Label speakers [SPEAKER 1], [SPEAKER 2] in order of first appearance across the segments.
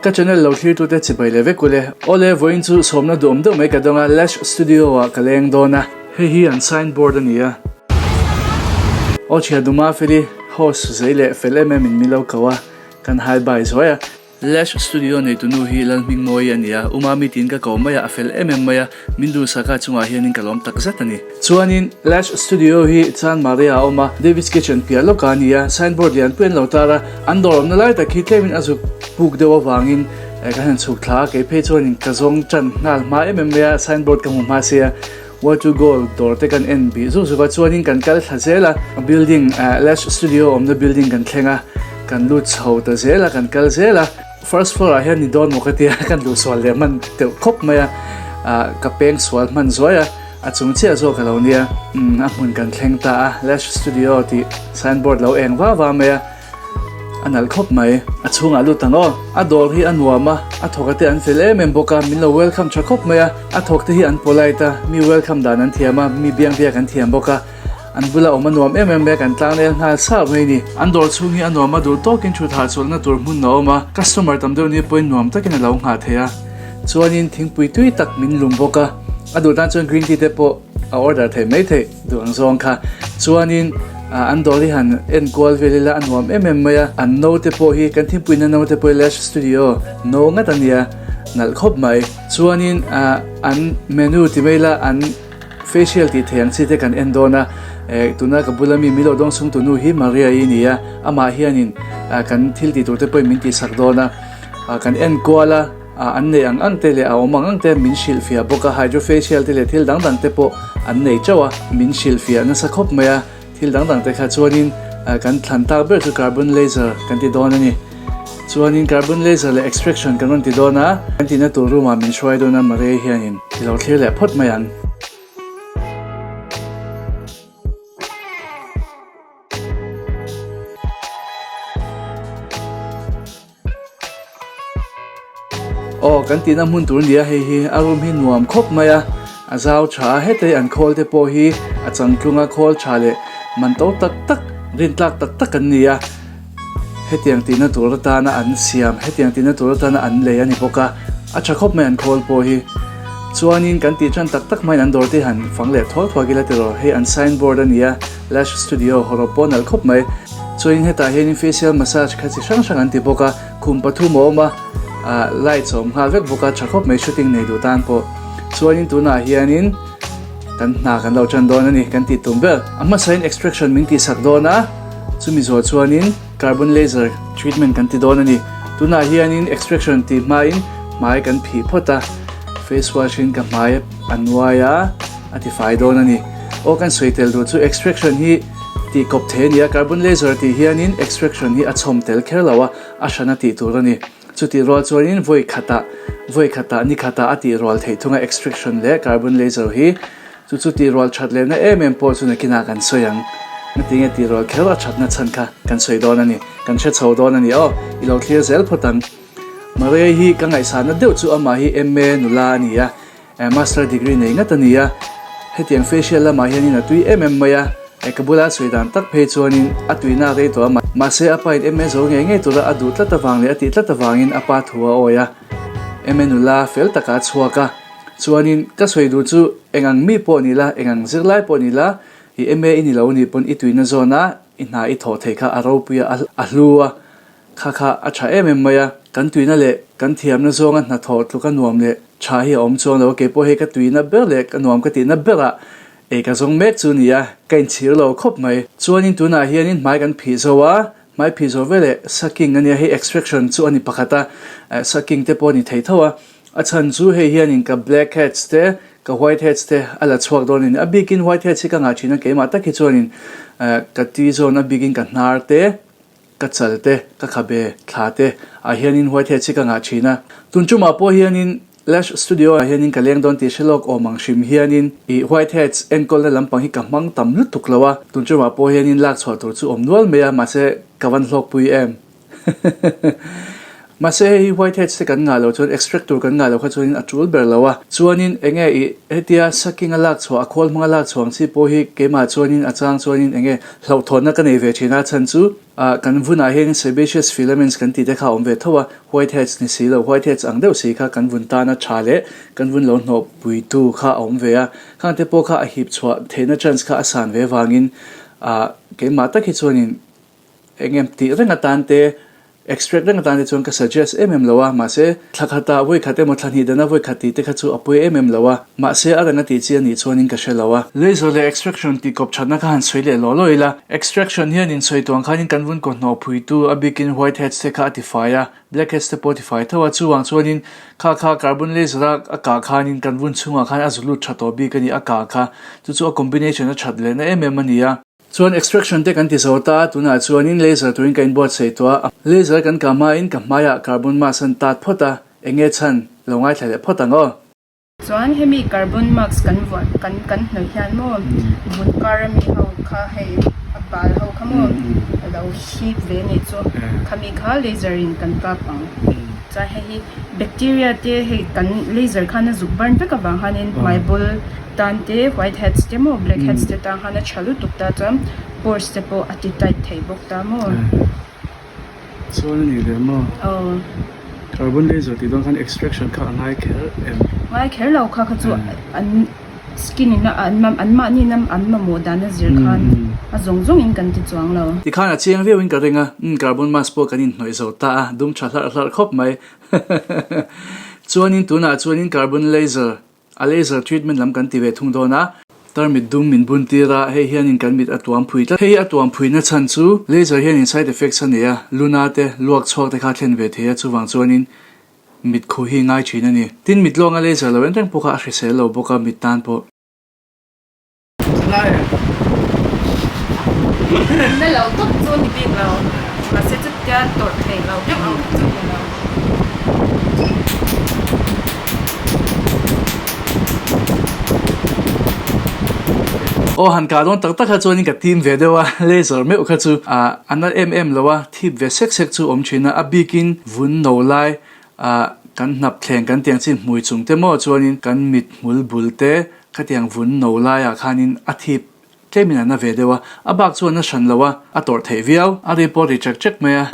[SPEAKER 1] Ka channel lo thlir tute chibai leh vek ule. Awle, vawiin chu sawmna duhawm deuh mai ka dawng a, Lash Studio ah ka leng dawn a. Hei hi an sign board a ni a. Aw thian Duma Feli, host zei leh fel em em in min lo ko a, kan hai bai zuai a. Lash Studio neitunu hi Lalhmingmawi a ni a, u Mami tiin ka ko mai a, a fel em em mai a, min duhsaka chungah hianin ka lawm tak zet a ni. Chuanin Lash Studio hi Chan Maria a awm a, David's Kitchen piah lawkah a ni a, signboard lian pui an lo tar a, an dawr awmna lai tak hi tlemin a zuk puk deuh avangin kan han chhuk thla a, kei phei chuanin ka zawng tan nghal hma em em mai a, signboard ka hmu hma sia. What to Goal dawr te kan en bih zuk zuk a, chuanin kan kal thla zel a, building Lash Studio awmna building kan thleng a, kan lut chho ta zel a, kan kal zel a, first floor ah hian ni dawn maw ka tia kan luh sual leh hman deuh khawp mai a, ka peng sual hman zuai a, a chung chiah zawk a lo nia, a hmun kan thleng ta a, Lash Studio tih signboard lo eng va va mai a. A nalh khawp mai. A chhungah lut ang aw. A dawr hi a nuam a, a thawk a te an fel em em bawk a, min lo welcome tha khawp mai a. A thawk te hi an polite a, mi welcome dan an thiam a, mi biang biak an thiam bawk a. An bula awm a nuam em em mai a, kan tlangnel nghal sap mai a ni. An dawr chhung hi a nuam a, duh tawkin thut hahchawlhna tur hmun a awm a, customer tam deuh ni pawhin nuam takin a lo nghah thei a. Chuanin thingpui tui tak min lum bawk a, a duh tan chuan green tea te pawh a order theih mai theih. Duh ang zawng kha chuanin an dawr hi han en kual vel ila a nuam em em mai a, an no te pawh hi kan thingpuina no te pawh hi Lash Studio no ngat a nia nalh khawp mai. Chuanin an menu ti mai ila an facial tih theih ang chi te kan en dawn a, tuna ka bula mi Milo dawng chhung tunu hi Maria-i a ni a, amah hianin kan thil tih tur te pawhin min tihsak dawn a, kan en kual a. An nei ang ang te leh a awm ang ang te min hrilhfiah bawk a, hydrofacial te leh thil dang dang te pawh an nei teuh a, min hrilhfiah nasa khawp mai a, thil dang dang te kha chuanin kan thlan tak ber chu carbon laser kan ti dawn a ni. Chuanin carbon laser leh extraction kan rawn ti dawn a, kan tihna tur room ah min hruai dawn a, Maria hianin i lo thlir leh phawt mai ang. Aw kan tihna hmun tur nia hei hi a room hi nuam khawp mai a a zau tha a hetei an khawl te pawh hi a changtlung a khawl tha leh man to tak tak rin tlak tak tak an ni a hetiang tihna tur atana an siam hetiang tihna tur atana an lei a ni bawk a a tha khawp mai an khawl pawh hi chuanin kan tih tan tak tak hmain an dawr te han fang leh thuak thuak ila tiraw hei an sign board a ni a. Lash Studio hawrawp pawh nalh khawp mai. Chuanin hetah hianin facial massage kha chi hrang hrang an ti bawk a, khum pathum a awm a, ah lights a awm nghal vek bawk a, tha khawp mai shooting nei duh tan pawh. Chuanin tunah hianin kan hna kan lo tan dawn a ni, kan tih tum ber. A hmasain extraction min tihsak dawn a, chumi zawh chuanin carbon laser treatment kan ti dawn a ni. Tunah hianin extraction tih hmain hmai kan phih phawt a, face wash in ka hmai a nuai a, A tifai dawn a ni. Aw kan sawi tel duh chu extraction hi tih kawp thei a ni a, carbon laser tih hianin extraction hi a chhawm tel kher lo a, a hran a tih tur a ni. Chutih rual chuanin vawi khatah, vawi khatah ni khatah a tih rual theih thung a extraction leh carbon laser hi. Chu chu tih rual that lehna em em pawh chu nakinah kan sawi ang. Ngatinge tih rual kher a thatna chhan kha kan sawi dawn a ni, kan hre chho dawn a ni. Aw, i lo thlir zel phawt ang. Maria hi ka ngaihsahna deuh chu amah hi MA nula a ni a. Master degree nei ngat a ni a, hetiang facial lamah hianin a tui em em mai a, ka bula sawi dan tak phei chuanin a tuina a rei tawh a, mahse a pain MA zo ngei ngei tura a duh tlat avang leh a tih tlat avangin a pa thu a awi a, MA nula fel takah a chhuak a, chuanin ka sawi duh chu eng ang mi pawh ni la, eng ang zirlai pawh ni la, i MA i ni lo nih pawn i tuina zawn a, i hna i thawh theih kha a ropui a, a hlu a. Kha kha a tha em em mai a, kan tuina leh kan thiamna zawnga hnathawh tluk a nuam leh tha hi a awm chuang lo a, keipawh hei ka tuina ber leh ka nuam ka tihna berah ei ka zawng mek chu nia, ka inchhir lo khawp mai. Chuanin tunah hianin hmai kan phih zo a, hmai phih zo veleh sucking a nia, hei extraction chu a ni pakhat a, sucking te pawh a ni thei tho a, a chhan chu hei hianin ka black heads te, ka white heads te a la chhuak dawn a ni, a bikin white heads hi ka ngah thin a, keimah tak hi chuanin ka ti zawn a bikin ka hnar te, Ka chal te, ka khabe, thla te ah hianin white heads hi ka ngah thin a. Tun tumah pawh hianin Lash Studio ah hianin ka leng dawn tih hre lawk awm ang hrim hianin ih white heads enkawlna lampang hi ka hmang tam lutuk lo a. Tun tumah pawh hianin lak chhuah tur chu awm nual mai a, mahse ka van hlawkpui em. Mahse hei hi white heads te kan ngah loh chuan extract tur kan ngah loh kha chuanin a tul ber lo a. Chuanin enge ih hetia sucking a lak chhuah a khawl hmanga lak chhuah ang chi pawh hi keimah chuanin a chang chuanin enge hlauhthawnna ka nei ve thin a chhan chu ah kan vunah hianin sebaceous filaments kan tih te kha a awm ve tho a, white heads ni si lo white heads ang deuh si kha kan vun tana tha leh kan vun lo hnawh puitu kha a awm ve a, khang te pawh kha a hip chhuah theihna chance kha a san ve vangin ah keimah tak hi chuanin Eng em tih reng atan te, extract reng atan te chuan ka suggest em em lo a, mahse thla khatah vawi khat emaw thla hnih dana vawi khat tih te kha chu a pawi em em lo a, mahse a reng a tih chi a nih chuanin ka hre lo a. Laser leh extraction tih kawp thatna kha han sawi leh law law ila, extraction hian insawi tuang khanin kan vun kaw hnawh phuitu a bikin white heads te kha a tifai a, black heads te pawh a tifai tho a, chuvang chuanin kha kha carbon laser a a kah khanin kan vun chhungah khan a zu lut tha tawh bik a ni, a kah kha chu chu a combination a that lehna em em a ni a. Chuan extraction te kan ti zo ta a, tunah chuanin laser turin ka inbuatsaih tawh a, laser kan kah hmain ka hmaiah carbon mask an tat phawt a, eng nge chhan lo ngaithla leh phawt ang aw.
[SPEAKER 2] Chuan hemi carbon mask kan vuah kan kan hnawih hian maw vun kar ami ho kha hei a bal ho kha maw a lo hip ve anih chu khami kha laser in kan kap ang. Chuan hei hi bacteria te hei kan laser khan a zuk burn vek avang khanin hmai bul tan te white heads te maw black heads te tan khan a tha lutuk ta chuan pores te pawh a ti tight thei bawk ta maw.
[SPEAKER 1] Chuan a nih leh maw?
[SPEAKER 2] Aw.
[SPEAKER 1] Carbon laser tih dawn khan extraction kha a ngai kher em?
[SPEAKER 2] Ngai kher lo kha kha chu an skin in a an an mahni in an mamawh dan a zir khan a zawng zawng in kan ti chuang lo.
[SPEAKER 1] Tikhan a chiang viau in ka ring a, umm carbon mask pawh kan inhnawih zo ta a, dum tha hlarh hlarh khawp mai. Chuanin tunah chuanin carbon laser A laser treatment lam kan ti ve thung dawn a. Tarmit dum min bun tir a, hei hianin kan mit a tuam phui tlat. Hei a tuam phuina chhan chu laser hianin side effects a nei a, luna te, luak chhuak te kha a thlen ve thei a, chuvang chuanin mit khuh hi ngai thin a ni. Tin, mit lawnga laser lo en reng pawh kha a hrisel lo bawk a, mit tan pawh.
[SPEAKER 2] Na lo tawp chu ni bik lo, mahse chutia tawrh theih lo deuh ang kha chu ni lo.
[SPEAKER 1] Aw han kah dawn tak tak kha chuanin ka tim ve deuh a, laser meuh kha chu a na em em lo a, thip ve sek sek chu awm thin a, a bikin vun no lai ah kan hnap thleng kan tiang chi hmui chung te maw chuanin kan mit hmul bul te Khatiang vun no laiah khanin a thip tlemin a na ve deuh a, a bak chu a na hran lo a, a tawrh theih viau. A ri pawh ri chek chek mai a.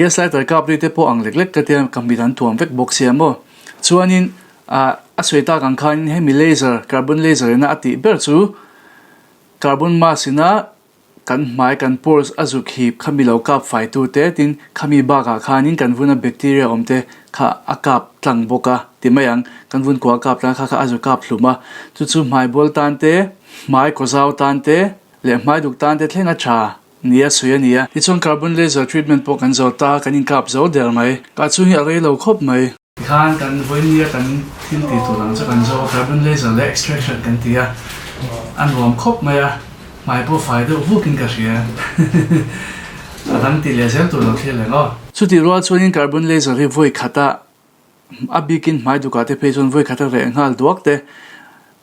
[SPEAKER 1] Gas lighter kap ri te pawh ang lek lek ka tia ka mit an tuam vek bawk sia maw chuanin ah a sawi tak ang khanin hemi laser carbon laser ina a tih ber chu carbon mask ina Kan hmai kan pores a zuk hip khami lo kap fai tu te tin khami bakah khanin kan vuna bacteria awm te kha a kap tlang bawk a ti mai ang. Kan vun kua a kap tlang kha kha a zu kap hlum a. Chu chu hmai bawl tan te, hmai kaw zau tan te leh hmai duk tan te thleng a tha nia sawi a ni a. Tichuan carbon laser treatment pawh kan zo ta, kan inkap zo der mai. Kah chhung hi a rei lo khawp mai. Tikhan kan vawinia kan thil tih tur ang chu kan zawh a, carbon laser leh extraction kan ti a, a nuam khawp mai a, hmai pawh fai deuh vukin ka hria. A dang tih leh zel tur lo thlir leh aw. Chutih rual chuanin carbon laser hi vawi khata a bikin hmai dukah te phei chuan vawi khata reh nghal duak te,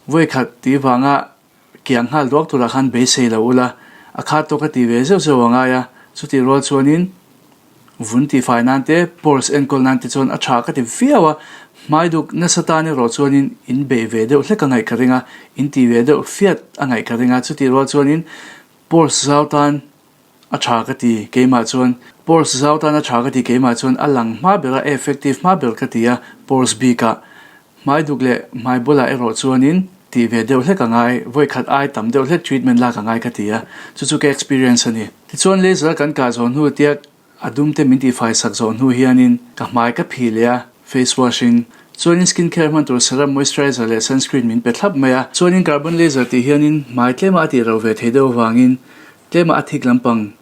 [SPEAKER 1] vawi khat tih vanga kiang nghal duak turah khan beisei lo ula, a khat tawk a ti ve zeuh zeuh a ngai a, chutih rual chuanin vun tihfai nan te, pores enkawl nan te chuan a tha ka ti viau a, hmai duk nasa tan erawh chuanin in beih ve deuh hlek a ngaih ka ring a, in tih ve deuh fiat a ngaih ka ring a, chutih rual chuanin pores zau tan a tha ka ti keimah chuan pores zau tan a tha ka ti keimah chuan a lang hma ber a, a effective hma ber ka ti a, pores bikah Hmai duk leh hmai bulah erawh chuanin tih ve deuh hlek a ngai, vawi khat ai tam deuh hlek treatment lak a ngai ka ti a, chu chu ka experience a ni. Tichuan laser a kan kah zawh hnu tia a dum te min tihfai sak zawh hnu hianin ka hmai ka phih leh a, face wash in. Chuanin skin care hman tur serum, moisturizer leh sunscreen min pe thlap mai a. Chuanin carbon laser tih hianin hmai tlema a tih ro ve thei deuh avangin tlema a thik lampang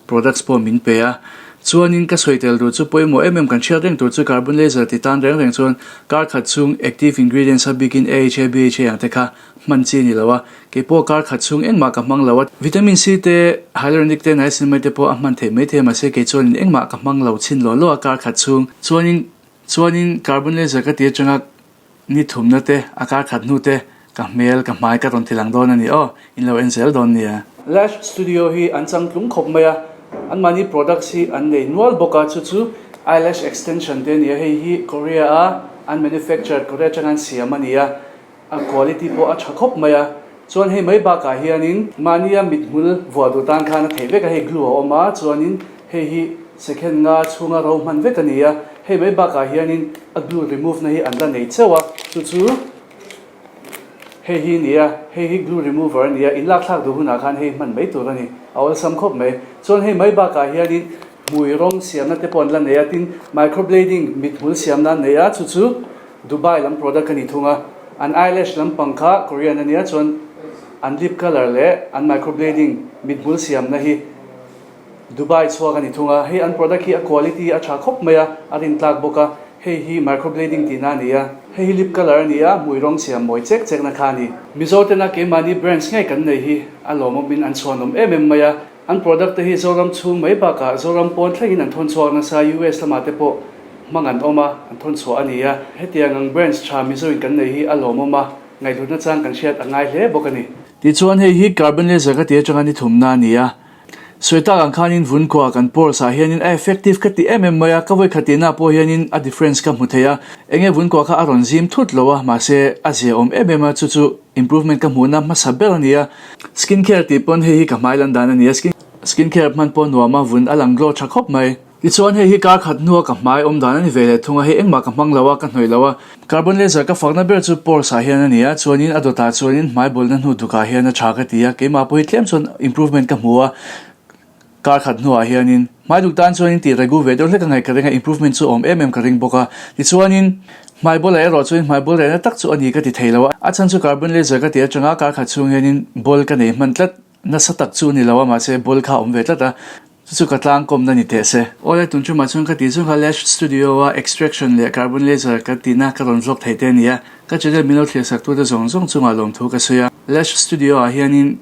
[SPEAKER 1] Products pawh min pe a, chuanin ka sawi tel tur chu pawimawh em em kan hriat reng tur chu carbon laser ti tan reng reng chuan kar khat chhung active ingredients a bikin AHA, BHA ang te kha hman chi a ni lo a, kei pawh kar khat chhung engmah ka hmang lo a, vitamin C te, hyaluronic te, niacinamide te pawh a hman theih maithei a mahse kei chuanin engmah ka hmang lo chhin law law a kar khat chhung chuanin chuanin carbon laser ka ti atanga Ni thumna te, a kar khat hnu te, ka hmel, ka hmai ka rawn ti lang dawn a ni aw, in lo en zel dawn nia. Lash Studio hi an changtlung khawp mai a, anmahni products hi an nei nual bawk a, chu chu eyelash extension te a ni a, hei hi Korea a an manufactured, Korea atanga an siam a ni a, a quality pawh a tha khawp mai a, chuan hei mai bakah hianin mahnia mithmul vuah duh tan khan a theih vek a, hei glue a awm a, chuanin Hei hi second nga chhunga ro hman vek a ni a, hei mai bakah hianin a glue remove na hi an la nei chauh a, chu chu hei hi a ni a, hei hi glue remover a ni a, in lak thlak duh hunah khan hei hman mai tur a ni, a awlsam khawp mai. Chuan hei mai bakah hianin hmui rawng siamna te pawh an la nei a, tin microblading mithmul siamna an nei a, chu chu Dubai lam product a ni thung a, an eyelash lampang kha Korean a nia, chuan an lip colour leh an microblading mithmul siamna hi Dubai chhuak a ni thung a, hei an product hi a quality a tha khawp mai a, a rin tlak bawk a, hei hi microblading tihna a ni a, hei hi lip colour a ni a, hmui rawng siam mawi chek chek na kha a ni. Mizo tena keimahni brands ngei kan nei hi a lawmawmin an chhuanawm em em mai a, an product te hi Zoram chhung mai bakah Zoram pawn thlengin an thawn chhuak nasa, US lamah te pawh hmang an awm a, an thawn chhuah a ni a, hetiang ang brands tha Mizo in kan nei hi a lawmawm a, ngaihhlutna chang kan hriat a ngai hle bawk a ni. Tichuan hei hi carbon laser ka ti atanga ni thumna a ni a, Sawi tak ang khanin vun kuah kan pores ah hianin a effective ka ti em em mai a, ka vawi khat tihna pawh hianin a difference ka hmu thei a, enge vun kuah kha a rawn zim thut lo a, mahse a zia awm em em a, chu chu improvement ka hmuhna hmasa ber a ni a. Skin care tih pawn hei hi ka hmai lan dan a ni a, skin care hman pawh nuam a, vun a lang glow tha khawp mai. Tichuan hei hi kar khat hnua ka hmai awm dan a ni ve leh thung a, hei engmah ka hmang lo a, ka hnawih lo a. Carbon laser ka fakna ber chu pores ah hian a ni a, chuanin a dawtah chuanin hmai bawlna hnu dukah hian a tha ka ti a, keimah pawh hi tlem chuan improvement ka hmu a, kar khat hnuah hianin hmai duk tan chuanin tih regu ve deuh hlek a ngaih ka ring a, improvement chu awm em em ka ring bawk a. Tichuanin hmai bawlah erawh chuan hmai bawl rehna tak chu a ni ka ti thei lo a, a chhan chu carbon laser ka tih atanga kar khat chhung hianin bawl ka nei hman tlat nasa tak chu a ni lo a, mahse bawl kha a awm ve tlat a. Chu chu ka tlangkawmna ni teh se. Awle tun ṭumah chuan ka tih zawng kha Lash Studio a extraction leh carbon laser ka tihna ka rawn vlog thei te a ni a. Ka channel min lo thlir sak tute zawng zawng chungah lawmthu ka sawi a. Lash Studio ah hianin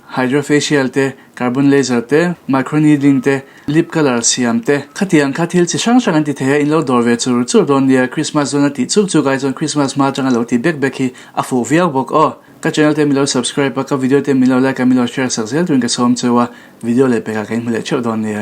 [SPEAKER 1] Hydra facial te, carbon laser te, microneedling te, lip colour siam te, khatiang kha thil chi hrang hrang an ti thei a, in lo dawr ve chur chur dawn nia, Christmas dawn a tih chuk chuk ai chuan Christmas hma atanga lo ti bek bek hi a fuh viau bawk aw. Ka channel te min lo subscribe a, ka video te min lo like a, min lo share sak zel turin ka sawm cheu a. Video leh pekah ka inhmu leh theuh dawn nia.